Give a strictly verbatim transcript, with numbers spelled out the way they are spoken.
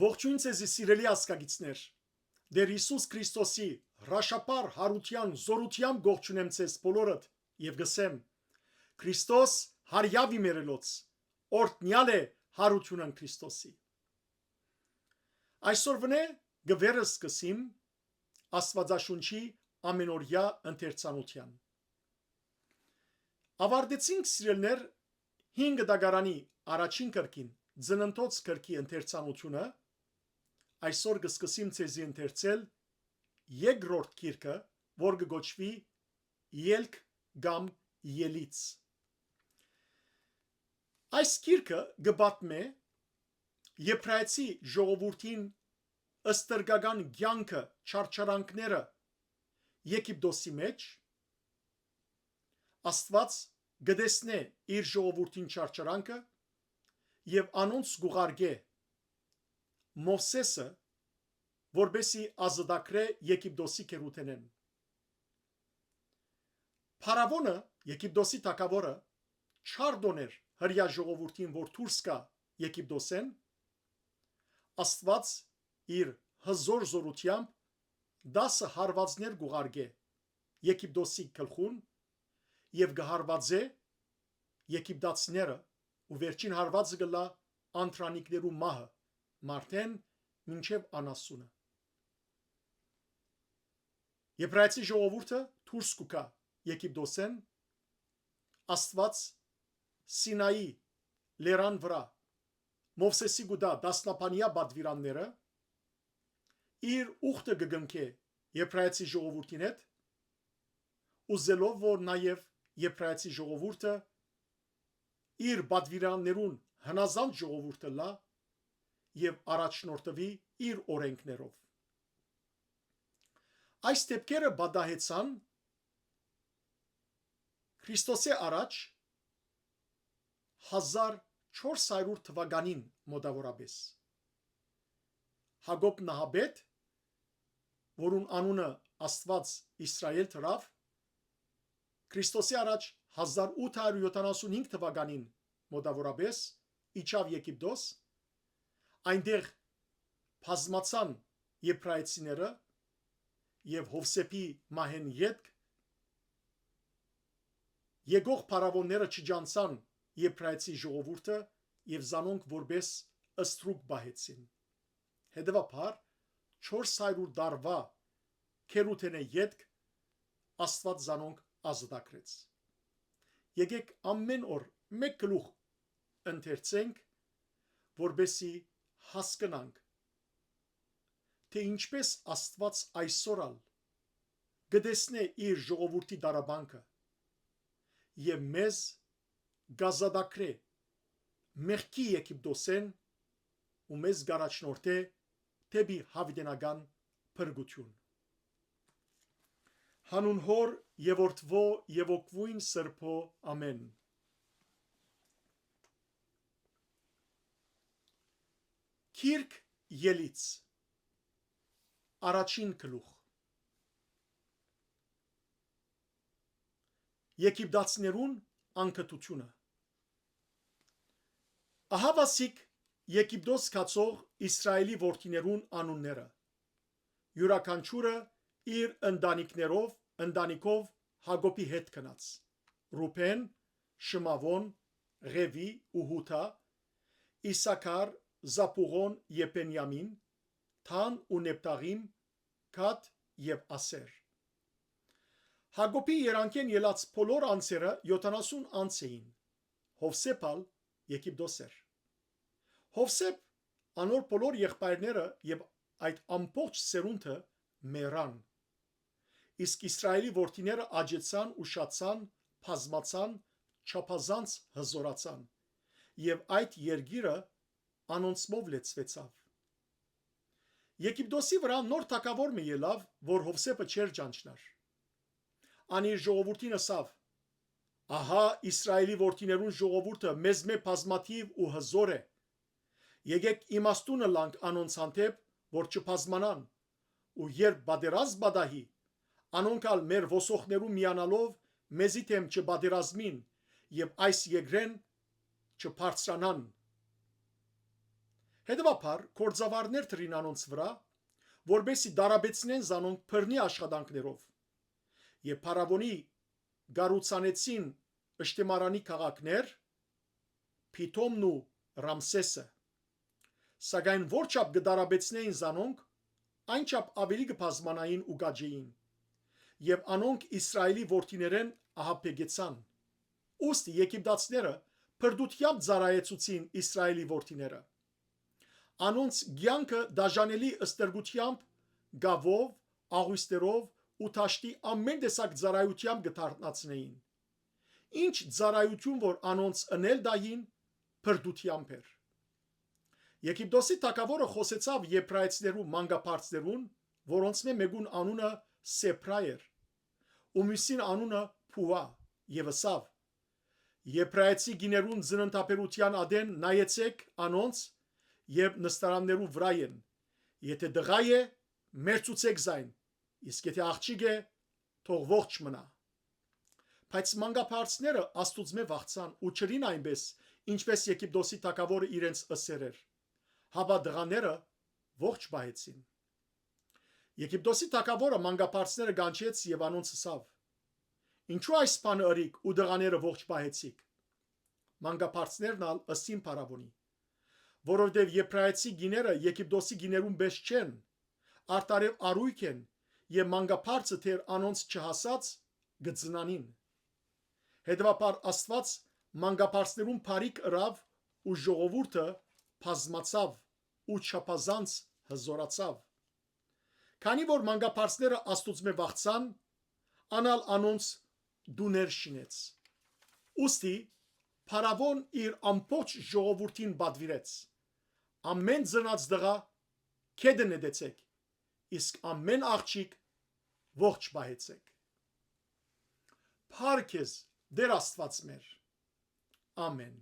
Ողջույն ձեզի, սիրելի ազգակիցներ։ Տէր Յիսուս Քրիստոսի հրաշափառ յարութեան զօրութեամբ կողջունեմ ձեզ բոլորդ եւ կ'ըսեմ. Քրիստոս հարեաւ իմերելոց, օրհնեալ է յարութիւնն Քրիստոսի։ Այսօր վնէ կը վերսկսիմ Աստուածաշունչի ամէնօրեայ ընթերցանութեան։ Աւարտեցինք, սիրելիներ, հինգ դագարանի առաջին կրկին, Ծննդոց կրկի ընթերցանութիւնը։ Այսօր կը սկսիմ ձեզի ընթերցել երկրորդ գիրքը, որ կը կոչուի Ելք կամ Ելից։ Այս գիրքը կը պատմէ Եբրայեցի ժողովուրդին ստրկական կեանքը, չարչարանքները Եգիպտոսի մէջ։ Աստուած կը տեսնէ իր ժողովուրդին չարչարանքը եւ անոնց կ'ուղարկէ Մովսէսը, որպէսզի ազատագրէ Եգիպտոսի գերութենէն։ Փարաւոնը, Եգիպտոսի թագաւորը, չարդոներ հրեայ ժողովուրդին, որ դուրս գայ Եգիպտոսէն, Աստուած իր հզոր զօրութեամբ տասը հարուածներ կ'ուղարկէ Եգիպտոսի գլխուն եւ կը հարուածէ եգիպտացիները, ու վերջին հարուածը կ'ըլլայ անդրանիկներու մահը, մարդէն մինչեւ անասունը։ Եբրայեցի ժողովուրդը դուրս կու գայ Եգիպտոսէն, Աստուած Սինայի լերան վրայ Մովսէսի կու տայ տասնաբանեայ պատուիրանները, իր ուխտը կը կնքէ Եբրայեցի ժողովուրդին հետ, ուզելով որ նաեւ Եբրայեցի ժողովուրդը իր պատուիրաններուն հնազանդ ժողովուրդ ըլլայ եւ առաջնորդուի իր օրէնքներով։ Այս դէպքերը պատահեցան Քրիստոսէ առաջ հազար չորս հարիւր թուականին մօտաւորապէս։ Յակոբ Նահապետ, որուն անունը Աստուած Իսրայէլ դրաւ, Քրիստոսի առաջ հազար ութ հարիւր յոթանասուն հինգ թուականին մօտաւորապէս իջաւ Եգիպտոս, այնտեղ բազմացան եբրայեցիները եւ Յովսէփի մահէն ետք եկող փարաւոնները չճանչցան եբրայեցի ժողովուրդը եւ զանոնք որպէս ստրուկ պահեցին։ Հետեւաբար, չորս հարիւր տարուայ գերութենէ ետք Աստուած զանոնք ազատագրեց։ Եկէք ամէն օր մէկ գլուխ ընթերցենք, որպէսզի հասկնանք, թէ ինչպէս Աստուած այսօր ալ կը տեսնէ իր ժողովուրդի տառապանքը եւ մեզ կ'ազատագրէ մեղքի Եգիպտոսէն ու մեզ կ'առաջնորդէ դէպի յաւիտենական փրկութիւն։ Յանուն Հօր եւ Որդւոյ եւ Ոգւոյն Սրբոյ, ամէն։ Գիրք Ելից, առաջին գլուխ։ Եգիպտացիներուն անկտությունը։ Ահա վասիկ Եգիպտոս գացող Իսրայէլի որդիներուն անունները, իւրաքանչիւրը իր ընտանիքներով, ընտանիքով Յակոբի հետ գնաց. Ռուբէն, Շմաւոն, Ղեւի ու Յուդա, Իսաքար, Զապուղոն եւ Բենիամին, Դան ու Նեփթաղիմ, Գադ եւ Ասեր։ Յակոբի երանգէն ելած բոլոր անձերը յոթանասուն անձ էին, Յովսէփ ալ Եգիպտոս էր։ Յովսէփ, անոր բոլոր եղբայրները եւ այդ ամբողջ սերունդը մեռան, իսկ Իսրայէլի որդիները աճեցան, ուշացան, բազմացան, չափազանց հզօրացան, եւ այդ երկիրը անոնցմով լեցուեցաւ։ Եգիպտոսի վրայ նոր թագաւոր մը ելաւ, որ Յովսէփը չէր ճանչնար։ Ան իր ժողովուրդին ըսաւ. «Ահա Իսրայէլի որդիներուն ժողովուրդը մեզմէ բազմաթիւ ու հզօր է։ Եկէք իմաստուն ըլլանք անոնց հանդէպ, որ չբազմանան, ու երբ պատերազմ պատահի, անոնք ալ մեր ոսոխներու միանալով մեզի դէմ չպատերազմին եւ այս երկրէն չբարձրանան»։ Հետևաբար, գործավարներ դրին անոնց վրայ, որպեսզի դարաբեցնեն զանոնք բռնի աշխատանքներով։ Եւ փարաւոնի կառուցանեցին Ըշտեմարանի քաղաքներ, Փիթոմն ու Ռամսեսը։ Սակայն որչափ կը դարաբեցնէին զանոնք, այնչափ աւելի կը բազմանային ու կ'աճէին։ Եւ անոնք Իսրայէլի որդիներէն ահաբեկեցան։ Ուստի եգիպտացիները բրտութեամբ ծառայեցուցին Իսրայէլի որդիները։ Անոնց կեանքը դաժանելի ստրկութեամբ, գաւով, աղոյստերով ու դաշտի ամէն տեսակ ծառայութեամբ կը դարթնացնէին։ Ինչ ծառայութիւն որ անոնց ընել տային, բրտութեամբ էր։ Եգիպտոսի թագաւորը խօսեցաւ եբրայեցիներու մանկաբարձներուն, որոնցմէ մէկուն անունը Սեփրա էր, ու միւսին անունը Փուա, եւ ըսաւ. «Եբրայեցի կիներուն ծննդաբերութեան ատեն նայեցէք անոնց եւ նստարաններու վրայ են։ Եթէ տղայ է, մերձուցէք զայն, իսկ եթէ աղջիկ է, թող ողջ մնայ»։ Բայց մանկաբարձները Աստուծմէ վախցան ու չըրին այնպէս, ինչպէս Եգիպտոսի թագաւորը իրենց ըսեր էր։ Հապա տղաները ողջ պահեցին։ Եգիպտոսի թագաւորը մանկաբարձները կանչեց եւ անոնց ըսաւ. «Ինչո՞ւ այս բանը ըրիք ու տղաները ողջ պահեցիք»։ Մանկաբարձներն ալ ըսին փարաւոնի. «Որովհետեւ եբրայեցի կիները Եգիպտոսի կիներուն պէս չեն, արդարեւ առոյգ են եւ մանկաբարձը դեռ անոնց չհասած կը ծնանին»։ Հետեւաբար Աստուած մանկաբարձներուն բարիք ըրաւ ու ժողովուրդը բազմացաւ ու չափազանց հզօրացաւ։ Քանի որ մանկաբարձները Աստուծմէ վախցան, ան ալ անոնց տուներ շինեց։ Ուստի փարաւոն իր ամբողջ ժողովուրդին պատուիրեց. «Ամէն ծնած տղայ գետը նետեցէք, իսկ ամէն աղջիկ ողջ պահեցէք»։ Փառք քեզ, Տէր Աստուած մեր։ Ամէն։